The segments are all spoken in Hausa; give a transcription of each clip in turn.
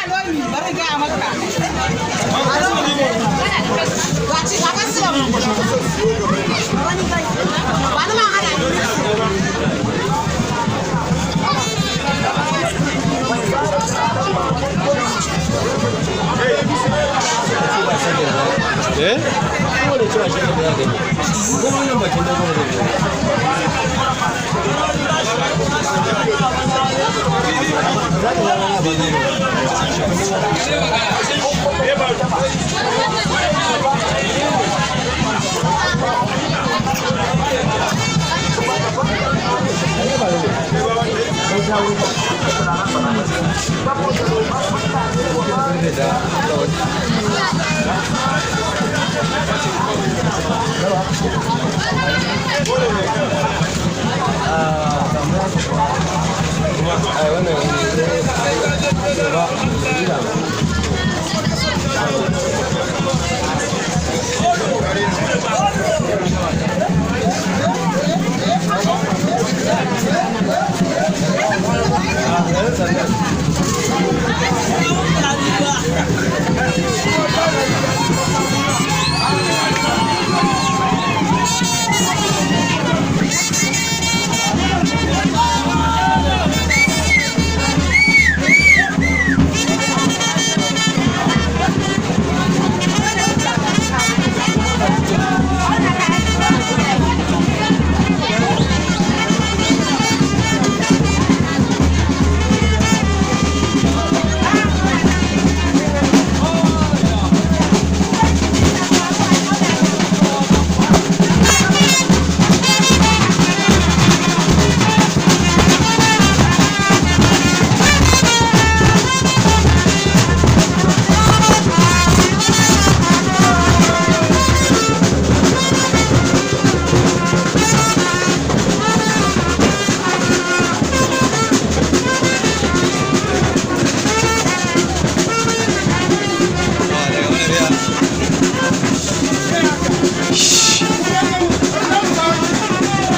Lomi, bari gaya maka. Ga ci ga kasiyan. Wani ma hada ni. Eh? Kowane cewa shi ne za gani. Ko wannan bakin dogon zai biyo. Za ka zama na bazai ne. Ai wannan ba ina.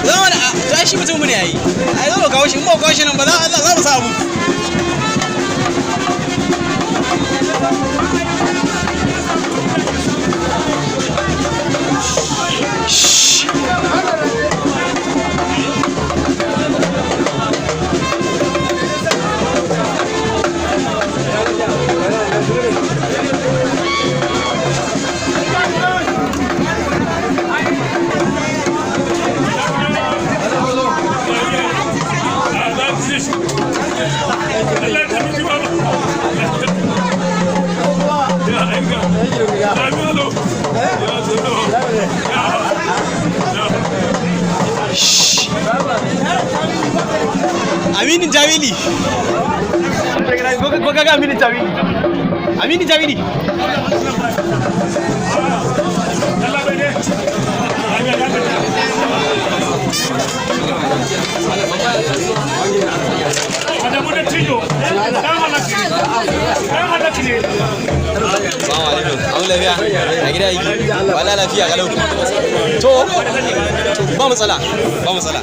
Zama da to ai shi mutum ne yayi. Ai zo kawo shi, in ba kawo shi nan ba za mu samu. Aminin Jawili. Ko kaga Aminin Jawili. Aminin Jawili. Assalamu alaikum. An lafiya? A gida yake. Wala lafiya kalau. To, ba matsala. Ba matsala.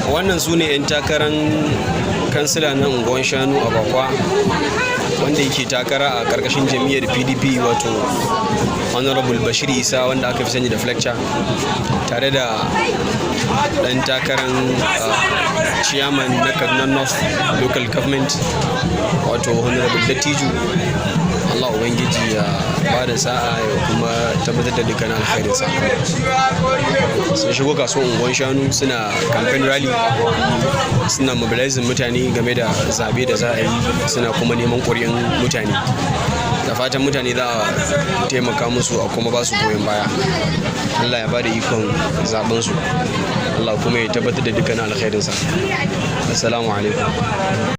Wannan su ne 'yan takarar kansila na unguwan shanu a Bakwa, wanda yake takara a karkashin jam'iyyar PDP, wato Honorable Bashir Isa, wanda aka fi sani da Fletcher, tare da dan takarar chairman na Kaduna North Local Government, wato Honorable Dattijo. Allah Ubangiji ya ba da sa'a ya kuma tabbatar da dukkan alkhairinsa. Sun shigo kasuwar unguwan shanu, suna campaign rally, suna mobilizing mutane game da zabe da za a yi, suna kuma neman ƙuri'un mutane, da fatan mutane za a taimaka musu a kuma ba su goyon baya. Allah ya ba da ikon zaben su, Allah kuma ya tabbatar da dukkan alkhairinsa. Assalamu alaikum.